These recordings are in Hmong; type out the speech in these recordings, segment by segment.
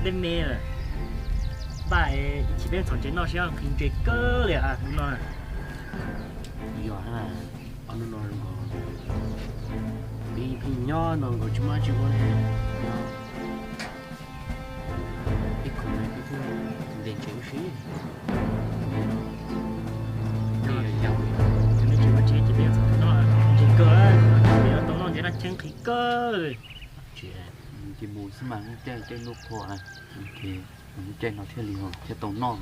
Me lawm, npaj ib chim peb txhom ntses noj seb nqhis ntses kawg li hnub no. Yog, ob hnub no nkaus, peb pheej nyob no nkaus tsis muaj dab tsi ua li. Ib khoom no peb thiaj ntes ntses ua si. Yog, yog, yog nej tsis ua tsev ces peb yuav txhom ntses noj, ntses kawg, peb yuav tau noj ntses dab tsi nqhis kawg. Ces mus xwb mas, lub caij caij ntuj qhua na, ces lub caij no thiaj li thiaj tau noj,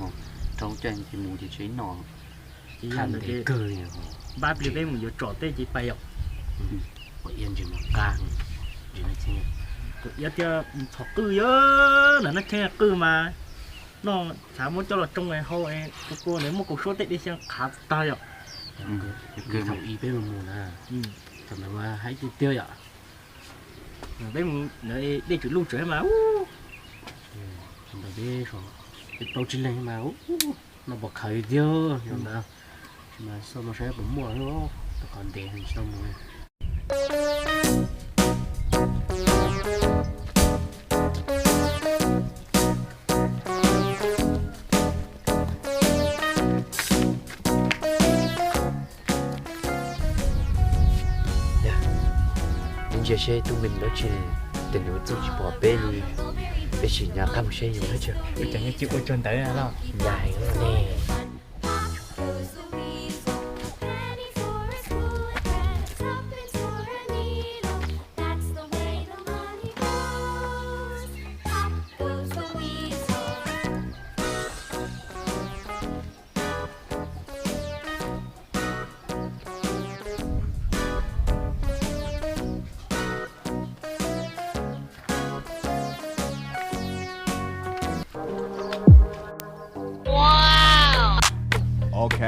rau lub caij ces mus ces tsis noj. Qhab ntev kawg li. Npaj pliag peb mus yuav tsom tej ces pais yom. Ua iab ntses mas qab, ntses no thiab. Ua iab thiab txhom qwj yom, ntawm no thiab qwj mas noj, xav muab coj los tsoo hau, kua ntawd muaj kaus suab tej dej xyoo qhav tag yom. Kawg mus ib peb mus mus na, thaum ntawd mas haib tiag tiag yom. Peb mus dej tsuas luj tsuas mas, ntawd peb, peb plaub tsib leeg mas noj pom khawv tiag yom ntawd. Mas xauj no saib puas muaj, rau qhov ntev tsis tau mus. Ntsia seb tub me dab tsi, tus nws txuj tsis pom peb li, peb sim nyob qab mus seb yus ua cas, ua cas nyob cia ua tsuag ntawd los. Ntsia heev ne. Ok.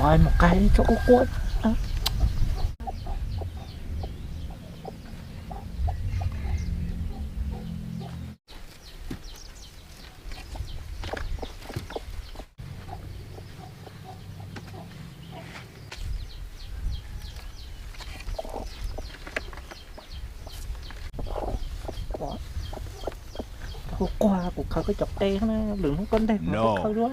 Ua mus qab tsob quaj quaj. Quaj quaj, kuv khaws koj cov qe na, lwm hnub koj nteg kuv khaws dua.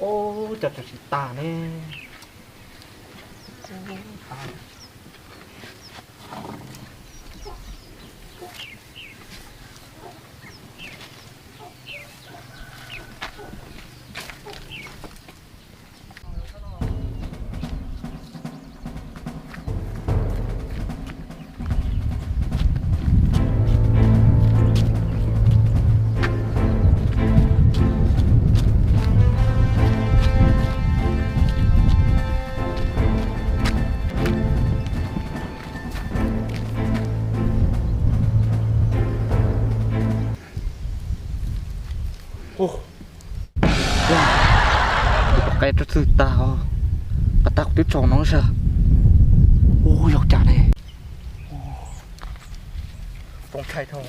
Ub, cov tsis tas ne. Kuv pom qe rau txwj tag, pas tag kuv twb tsaus no sas. Ub, yog cas ne? Too tshais tho,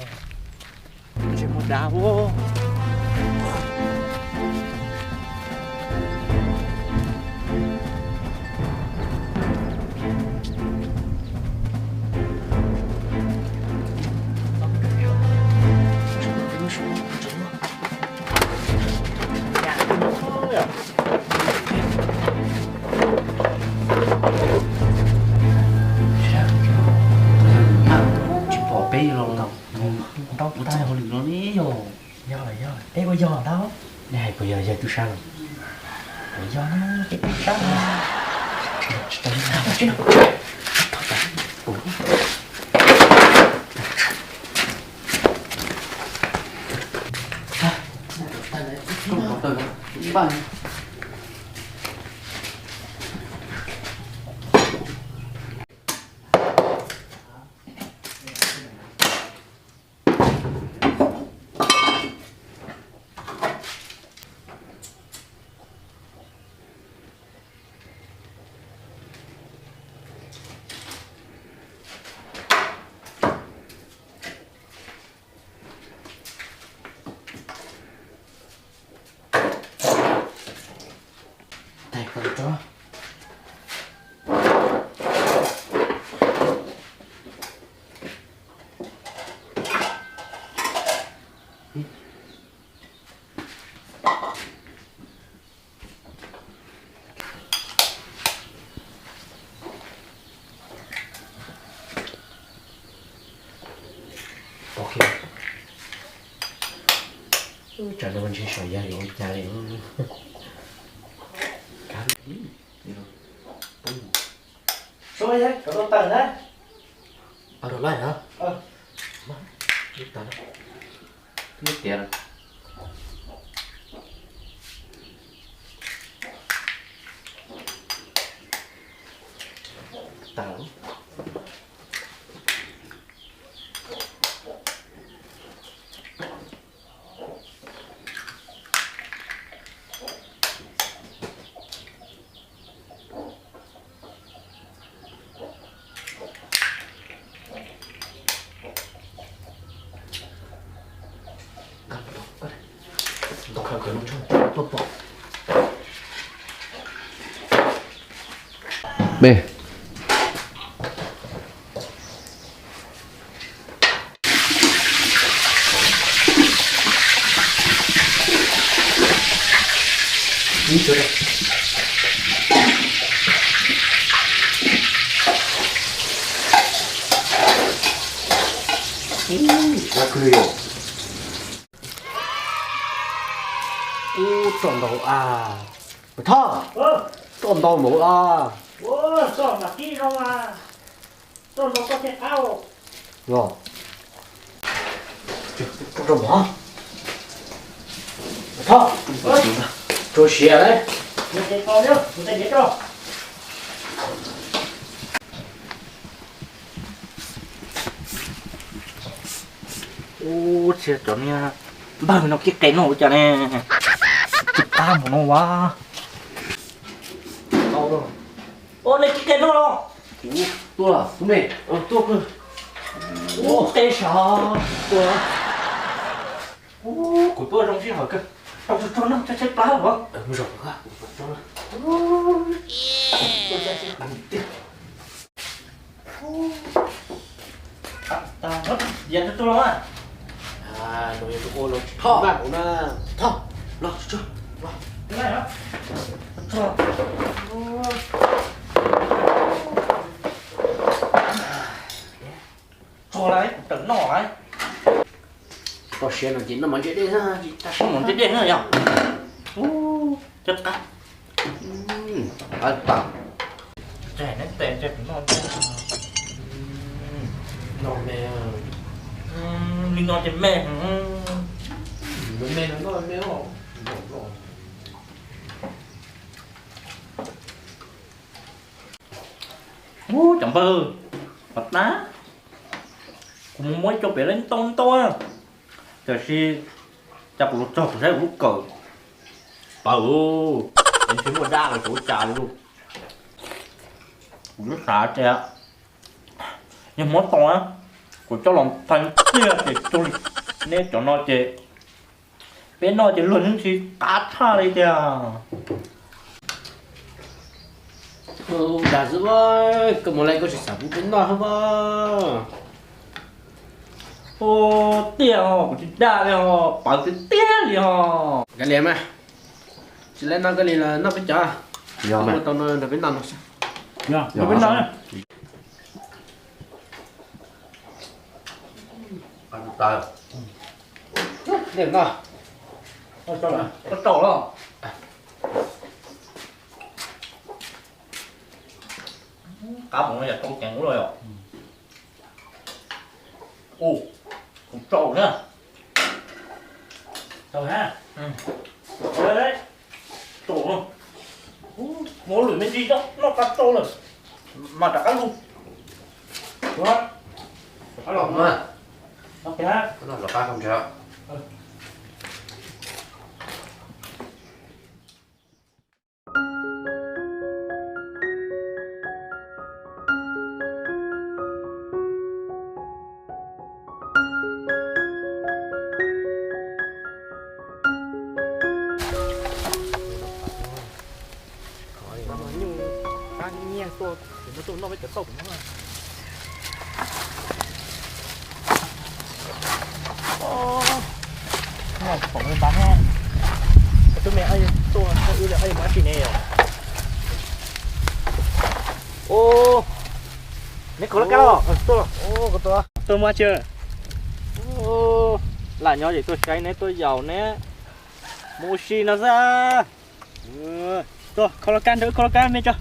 tsis muaj dav ua. Ua yog ntag, nej hais puas yog yawg tub sab los? Puas yog na, peb tub sab no. Tsam no ntshe saum yawg yuav ua cas li. Suav, koj tuaj tawm na. Rau laij na. Twb tiav. Ub, txoj ntau a. Thoj, txoj ntau npaum a. Txoj mas tib zoo a, txoj ntau txoj thiaj qab. Los, rau mov. Thoj, tsuas siav lawm. Ub, txhia cov niag npawg no kib qe noj ua cas ne? Tsis qab npaum no as. Ua nej kib qe noj los? Tuaj, tuaj me, tuaj kawg. Ub, qe sav. Tuaj. Ub, kuv tuaj zoo sij hawm kawg. Rau tsuag tsuag noj tshaib tshaib plab los. Thoj, Thoj, los, los. Tso lawm, kuv tawm noj lawm. Tso siav no ces noj mov ntse dej xwb, tsis tau noj mov ntse dej na yog. Ub, cov qab. Qab tas. Tseg neb tes ntshe kuv noj ntse. Noj me. Li no ces me. Me no noj me os. Ub, cov npawg, pov tab, kuv mus muab ib co pem lawv ntau ntau, tiam sis cas kuv los txog kuv saib kuv lub kawm tawv, es ntshe muaj dab los tsuav cas li lauj. Kuv twb xav tias yog muab tau na, kuv coj los ntxhais tiag ces cuag li neb cov no ces peb noj ces luag yeej tsis qab tshaj li tiag. Dag xwb, koj mus lawm koj tsis xav pub peb noj hab as. Ua tiag os, kuv tsis dag li os, pawv tiag tiag li os. Kav liam mas, tsis lawv noj koj li los noj peb cov. Yog, ua tau no nrog peb noj no. Yog, nrog peb noj. Noj. Tau los. Qab mus no yog tau ceev ua luaj yom. Ua, kuv tau na. Tau na. Tau, muab lwm me ntsis noj qab tau lawm mas rov qab lug. Rov qab los mas. Nyuj qab nyiaj tuaj, ces no tuaj noj peb cov tauj kuv muab. Pom npab no, tus me tuaj wb li, muaj dab tsi ne yom? Neb khaus laj kab los? Tuaj muab tsi. Lam nyob ces tuaj saib neb tuaj yaum neb mus ua si no xwb. Tuaj khaus laj kab, nrog wb khaus laj kab me tso.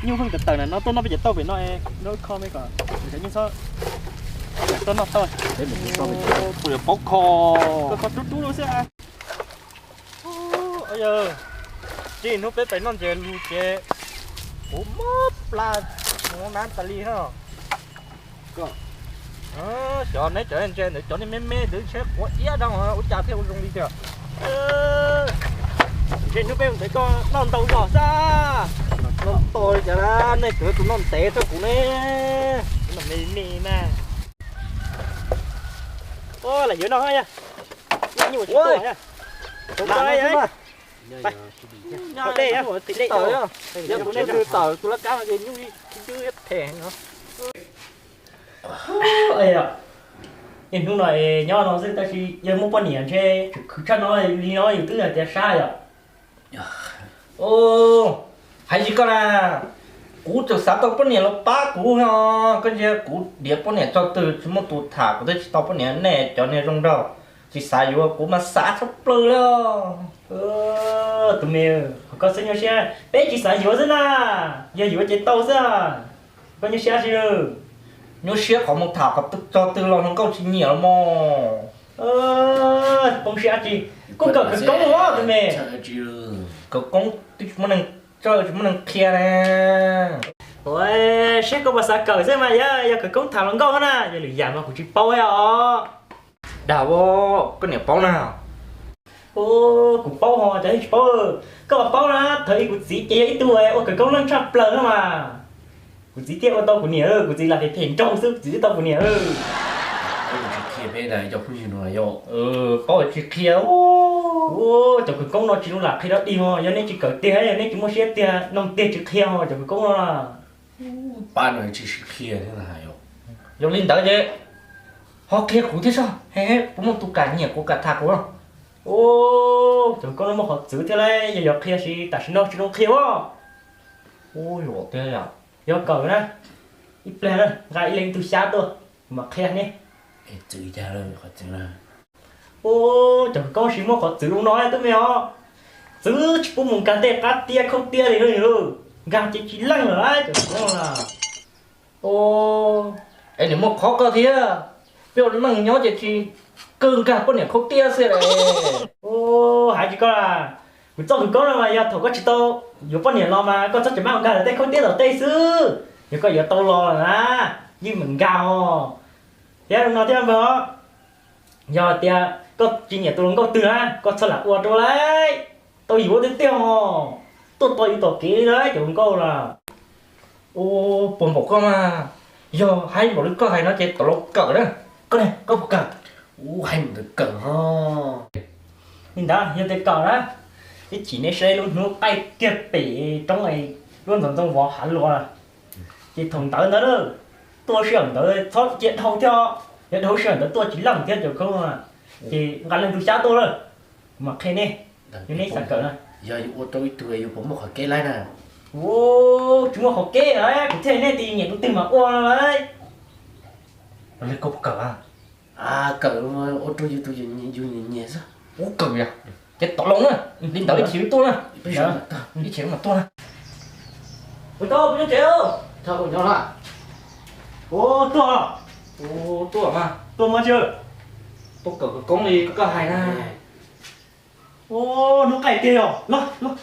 Nyuj pheej tawm tawm na, no tuaj noj peb cov tauj pem no, nrog wb kho me kom cov nyuj txhob tuaj noj tauj. Peb mus kho, kho rub rub xwb. Yog txij hnub peb pem noj ntses lug ces kuv mob plab mus nab tas li na. Xyov neb cov ntses ntawd cov niag me me ntawd ntshe quav iab dhau ua cas thiaj ua zoo li tiag. Ntshe hnub peb mus ntawd koj noj ntau zog xwb. Noj tau li cas na, nej cov tus noj ntev rau kuv ne. Me me na. Lam yuav noj yog. Tawm, tus laj kab no ces nyuj twb them no. Niaj hnub no nyob no xwb tab sis yog muaj poj niam ntshe tseem khwv tshaj no li no yus twb hais tias sab yom. Hais tsis koj na, kuv tseem xav tau poj niam los pab kuv no. Koj ntsia kuv diav poj niam txog twg tsis muaj tus tham, kuv twb tsis tau poj niam, nej cov niag zoo nraug tsis xav yuav, kuv mas xav tshaj plaws li os. Tus me, koj xwb nyuaj siab, peb tsis xav yuav xwb na, yog yuav ces tau xwb. Koj nyuaj siab tsi? Nyuaj siab qhov mus tham qhov txog twg los hluas nkauj tsis nyiam los mas. Poob siab tsi, kuj kawm khawv koob os tus me. Khawv koob twb tsis muaj neeg, tsis muaj neeg qhia na. Ua, saib koj puas xav kawm xwb mas, yog khawv koob tham hluas nkauj na, yog lwm yam mas kuv tsis paub os. Dag, koj niam paub na? Kuv paub ho cas tsis paub. Koj paub na, thaum ub kuv txiv ces yog ib tug ua khawv koob leej tshaj plaws no mas. Kuv txiv thiaj ua tau kuv niam, kuv txiv lam phem phem nraug xwb kuv txiv thiaj tau kuv niam. Tsis qhia peb cov phooj ywg no yom? Paub tsis qhia. Cov khawv koob no tsis zoo lam qhia dog dig ho, yog nej tsis kawm tiag, yog nej tsis muaj siab tiag, noog tiag tsis qhia ho cov khawv koob no. Pab no tsis sib qhia thiab na yom? Yog li ntawd ces ho qhia kuv thiab soj, puas muaj tus kam nyiam kuv kam tham kuv? Cov khawv koob no muaj qhov txwv thiab lauj, yog yog qhia sis tam sim no tsis zoo qhia os. Ua yuam tiag yom. Yog kawm na, ib pliag na nqa ib leeg tug xyab tuaj, kuv mam qhia ne. Txwv cas qhov txwv na? Ua, cov khawv koob sis muaj qhov txwv li no tub me os. Txwv tsis pub mus nkag tej qab tiab khaub tiab li lauj, nkag ces tsis leej lawm cov khawv koob no na. Es nim muaj qhov koj thiab, peb ua neej nyob ces tsis kawg nkag poj niam khaub tiab xwb las. Hais tsis koj, kuv txoj khawv koob no mas yog thaum koj tsis tau yuav poj niam los mas koj txhob cam maj mus nkag lawv tej khaub tiab tom tej xwb, yog koj yuav tau los lawm na, yeej meem nkag os. Thiab no thiab npawg os, yog tias koj tsis nyiam tus hluas nkauj twg na koj txhob lam ua rau lawm, tau yuav tiag tiag os, tuaj tos yus tom kev li lawm cov hluas nkauj los. Ua, puas npaum koj mas, yog hais npaum li koj hais no ces tau los kawm na. Koj ne, koj puas kawm? Ua, hais mus ntawd kawm ho. Li ntawd yog tias kawm na, ib chim nej saib lub hnub qaij kiag pem roob lub ntxoov ntxoo vov hav luas, ces thaum ntawd ntawd tuaj sij hawm ntawd txhob cia dhau thiab, yog dhau sij hawm ntawd tuaj tsis leej thiab cov khoob, ces nqa leej twg xyab tuaj lawm, kuv mam qhia nej, yog nej xav kawm na. Yog yus ua rau ib tug yus puas muaj qhov kev laib na? Ua, tsis muaj qhov kev lawm, kuv thiaj nej tias nyiam tus twg mas ua no lauj. Los li koj puas kawm a? Kawm, ua rau yus tus yus nyiam nyiam xwb. Ua kawm yog. Ces tom loo na, li ntawd ib chim tuaj na. Ib chim mam tuaj na. Ua tau, peb nyob tsev. Ua tuaj. Ua tuaj mas. Tuaj mas tsis. Tuaj kawm khawv koob li koj hais na. Ua, hnub qaij tiag yog. Los, los.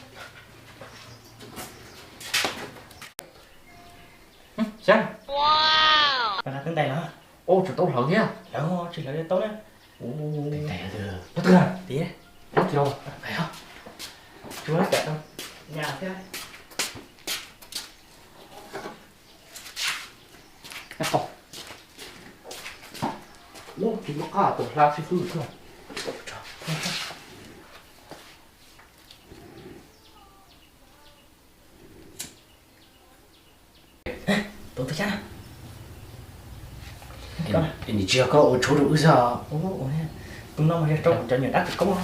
Xyab. Ua, tsum tau hlawv thiab. Hlawv, tsis hlawv tau na. Ua, ua, ua, ua. Tiag. Ua, tsis los. Tsis muaj cai tau. Nyas thiab. Ua, tsis muaj qab tus hla xib fwb thiab. Tus twg xyab na? Nim tsis yog koj ua tshuv rau wb xwb os. Tus no mas yog rau kuv cov nyuam dab tsis koob.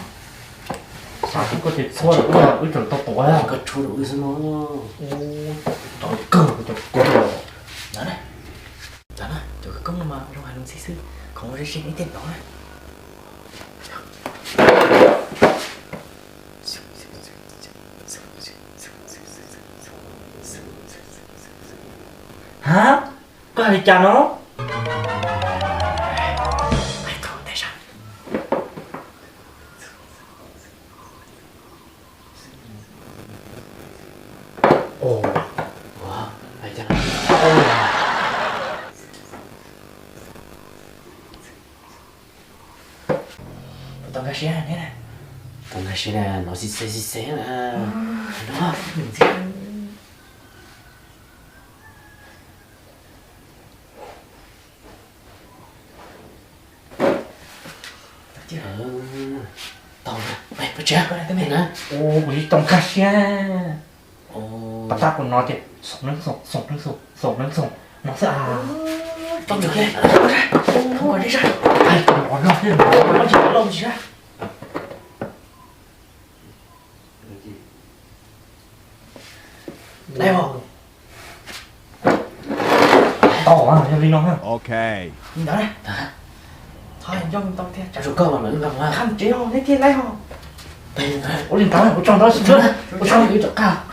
Xav koj ces txhua wb tseem tau tuav koj tshuv rau wb xwb no. Tau kawg cov koob. Ntawd na, cov koob no mas zoo hais lus ntxhi xwb, khoom ua ze ze ib tej ntov na. Ha? Koj hais li cas no? Tau nkag siab ne. Tau nkag siab na, no xib xeb xib xeb na. Tau, peb tsev koj na. Ua, kuv tsis tau nkag siab. Pas tab kuv no ces xoom neeb xoom, xoom neeb xoom, xoom neeb xoom no xwb as. Tau, yog li no. Ntawd, thov nco ntau tiag, tsam koj los lawv nqa kham tsev os, neb thiaj laib os. Ua li ntawd, ua tsaug ntau, ua tsaug,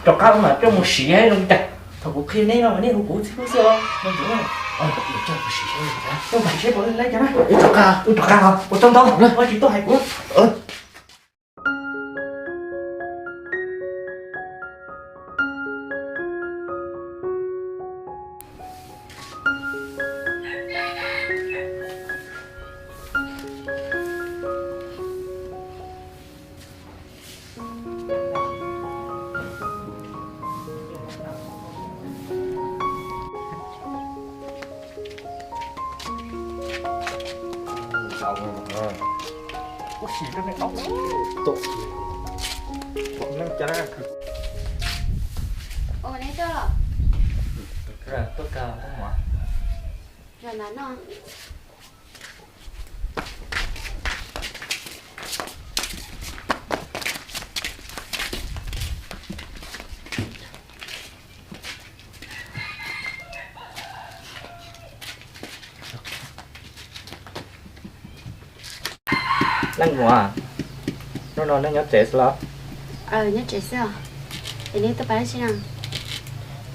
rov qab mas coj mus siv zoo cas. Thaum kuv qhia neb no mas nej hu kuv txij kuj xwb os. Rov qab, ua tsaug ntau, tsis tuaj hais kuv. Ua si rau nej ob tug. Ua, neb tuaj kawg, tuaj mov. Zaum ntawd no. Leej muam, hnub no nej nyob tsev xwb los? Nyob tsev xwb os. Es neb tuaj pab dab tsi na?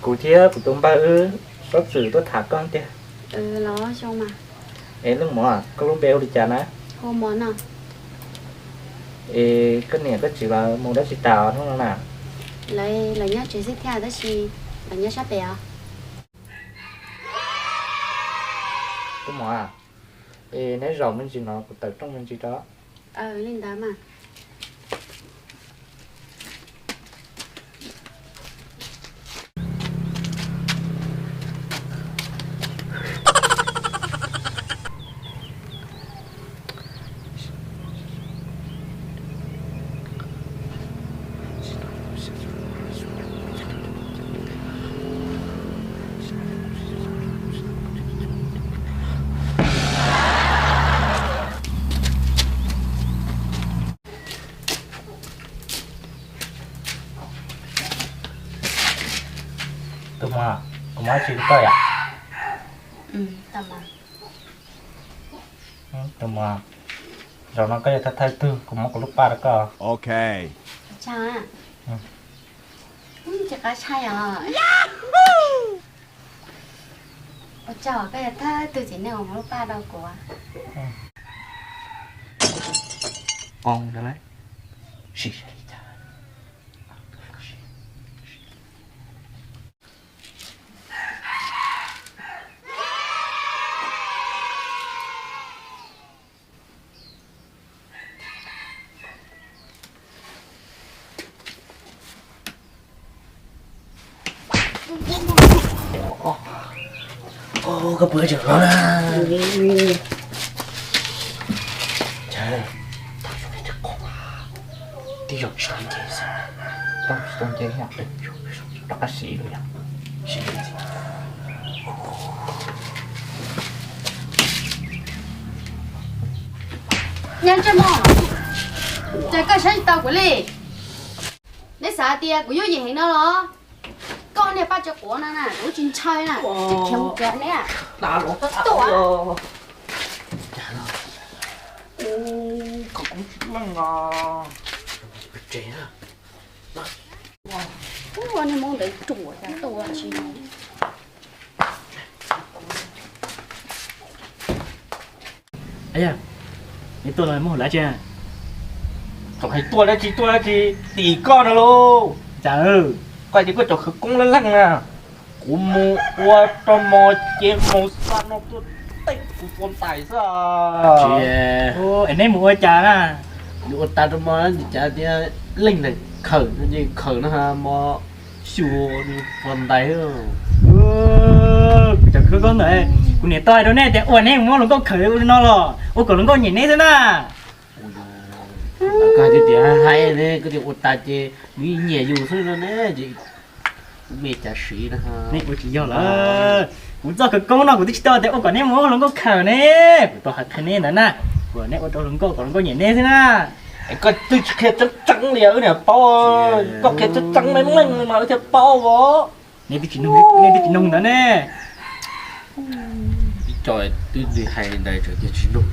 Kuv thiab kuv tus npawg wb sob txwm tuaj tham koj tiag. Los xyoo mas. Es leej muam, koj lub npe hu li cas na? Hu Mov no. Es koj niam koj txiv lawv mus dab tsi tas hnub no na? Lawv, lawv nyob tsev xwb thiab tab sis lawv nyob sab pem os. Tus muam, es neb zaum me ntsis no kuv tawm rooj me ntsis rau. Li ntawd mas. Tus muam, kuv muab tsis rau koj yom? Tus muam, Zaum no koj yog thawj thawj tug, kuv muab kuv lub paj rau koj. Ok. Ua tsaug. Tsis qab tshaj os. Ua tsaug koj yog thawj tug txiv neej uas muab lub paj rau kuv. Koj puas tseem hlub na? Twb yog tsis tau nce xwb, tsis tau nce, rov qab siv lawm yom. Nyob ntsej muag, cas koj saib tsis tau kuv li? Neb xav tias kuv yooj yim heev no los? Koj niag paj tsw quav no na, kuv tsis ntshaw na, tsis khiav mus kiag neb. Tuaj. Ua niag hmoob ntawd ruam cas tuaj tsis Neb tuaj no muaj hauj lwm dab tsi? Txawm hais tuaj dab tsi tuaj dab tsi, tim koj no lauj. Cas koj tias koj cov khawv koob laj leej na, kuv mus ua rau mos ces mus xa no tuaj teeb kuv puas ntais xwb. Es neb mus ua cas na? Ua tas rau mos ces cas tias leej ntawm khawm no ces khawm no mos xyuas nws puas ntais. Kuv cov khawv koob ntawd, kuv niam tau hais rau neb tias ua neb mus muab hluas nkauj khawm ua li no los ua kom hluas nkauj nyiam neb xwb na. Koj hais tias hais ne, koj tias ua tas ces nws nyiam yus xwb no ne, ces kuv me cas siv na. Neb ua tsis yog lawm, kuv txoj khawv koob no kuv twb tsis tau tias ua kom neb mus muab hluas nkauj khawm ne, kuv tau hais qhia neb ntawd na, ua neb ua rau hluas nkauj kom hluas nkauj nyiam neb xwb na. Es koj twb tsis qhia tseeb tseeb li wb niam paub, koj qhia tseeb tseeb meej meej mas wb thiaj paub os. Neb twb tsis nug, neb twb tsis nug ntawd ne. Ib co twb hais ntawd tseem tias tsis nug.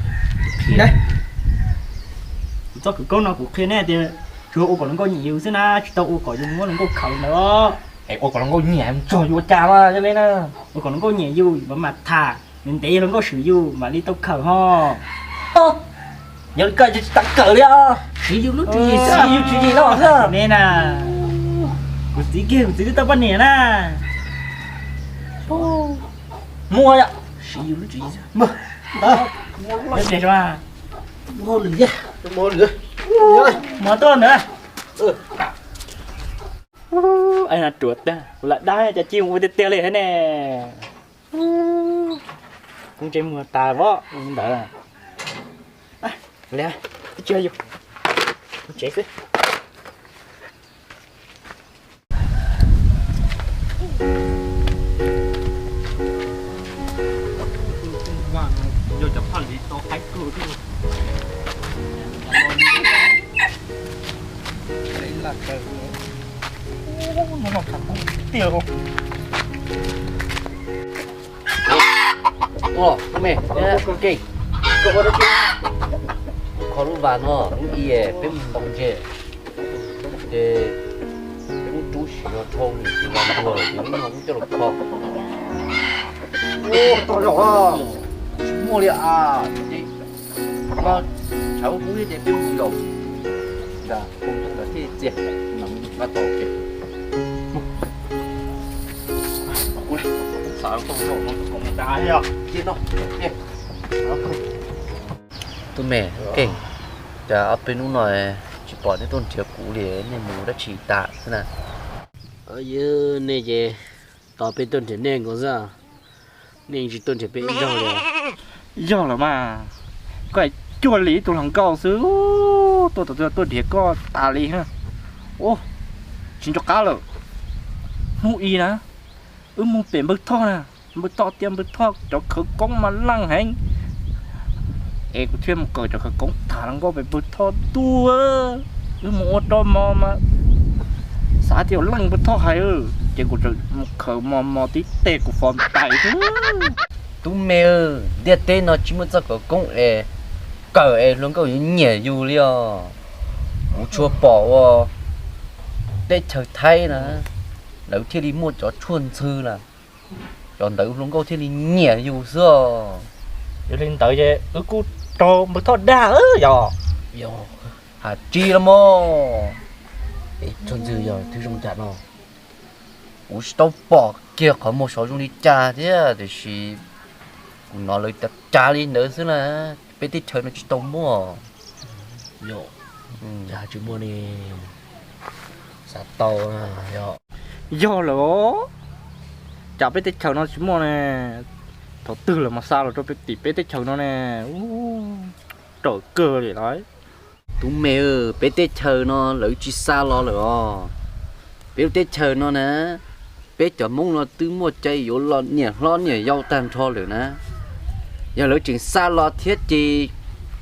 Kuv txoj khawv koob no kuv qhia neb tias tsuas ua kom hluas nkauj nyiam yus xwb na, tsis tau ua kom yus muab hluas nkauj khawm ntawd. Es ua kom hluas nkauj nyiam txog yus ua cas mas li na. Ua kom hluas nkauj nyiam yus mas mam tham, nws ntev hluas nkauj swm yus mam li tau khawm ho. Yog li koj tsis tau khawm li os. Siv yus lub tswv yim, siv yus tswv yim no xwb ne na. Kuv txiv kiag kuv txiv twb tau poj niam na. Muaj yom. Siv yus lub tswv yim. Muaj hauj lwm thiab. Muaj hauj lwm. Mus tuaj ntawd. Ruam tag, kuv lam dab cas ci ua tiag tiag li thiab ne. Kuv ntsej muag tas vov ntawd. Li, tsis yog yus, kuv tsev xwb. Yog cov phaj li tau haib kawg thiab. Tiag. Ua, me, koj ua dab tsi? Kho lub vas no, lub ib peb mus ntaus ntses, ces peb muab rub siav dhau nws ces vas ntuag lawm ces lub no kuj coj los kho. Ua tau zaum, tsis muaj li as. Koj tshav ub pub thiab ces peb mus zaum. Nram ntawd thiaj txias, nram ntawd tos ces. Tub me, Keej, cas ob peb hnub no tsis pom nej tuaj nrhiav kuv li, nej mus dab tsi tas xwb na? Nej ces tos peb tuaj nrhiav nej nkaus xwb, nej tsis tuaj nrhiav peb ib zaug li. Yog los mas, koj cuag li ib tug hluas nkauj xwb, tuaj tau tuaj nrhiav koj tas li. Ua, tsis nco qab lawm. Hnub ib na, wb mus pem npawg Thoj na, npawg Thoj tias npawg Thoj cov khawv koob mas leej heev, es kuv thiaj mus kawm cov khawv koob tham hluas nkauj pem npawg Thoj tuaj. Wb mus ua rau mos mas xav tias leej npawg Thoj hais, ces kuv tseem mus khaws mos mos tib teg kuv fos ntais xwb. Tub me, ntiaj teb no tsis muaj txoj khawv koob es tawm es hluas nkauj yuav nyiam yus li os. Kuv tsuas pom ua teb chaws Thaib na, lawv thiaj li muaj cov tshuaj ntxhw na, cov ntawd hluas nkauj thiaj li nyiam yus xwb os. Yog li ntawd ces wb kuj raug npawg Thoj dag yog. Has tsis los mas, tshuaj ntxhw yog twb zoo cas no? Kuv tsis tau pom kiag qhov muag sov zoo li cas thiab, tiam sis kuv hnov lawv cav cav li ntawd xwb na, peb teb chaws no tsis tau muaj. Yog tsis muaj ne, xav tau. Yog lawm, cas peb teb chaws no tsis muaj ne? Thaum twg lawv mas xa los rau peb tim peb teb chaws no ne? Raws kawg li lawm. Tus me, peb teb chaws no lawv tsis xa los lawm os. Peb lub teb chaws no na, peb cov Hmoob no twb muaj cai yuav los niam hlob niam yau tag nrho lawm na. Yog lawv tseem xa los thiab ces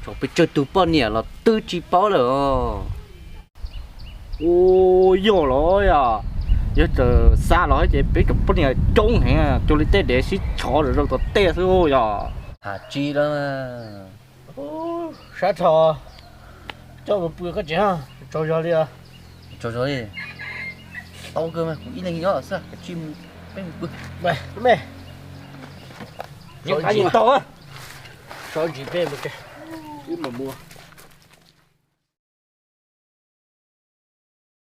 tsam pes tsawg tus poj niam los twb tsis paub lawm os. Ua yog los yog, yog txawm xa los ces peb cov poj niam coob heev, cuag li tej dev sib tshov zom zaws tom tej xwb yog. Has tsis los. Sab tho, coj mus pw koj tsev, tsaug zog li. Tsaug zog li. Tau kawg mas, kuv ib leeg nyob xwb, kav tsij peb mus pw. Me, so ntsis peb mus tsev.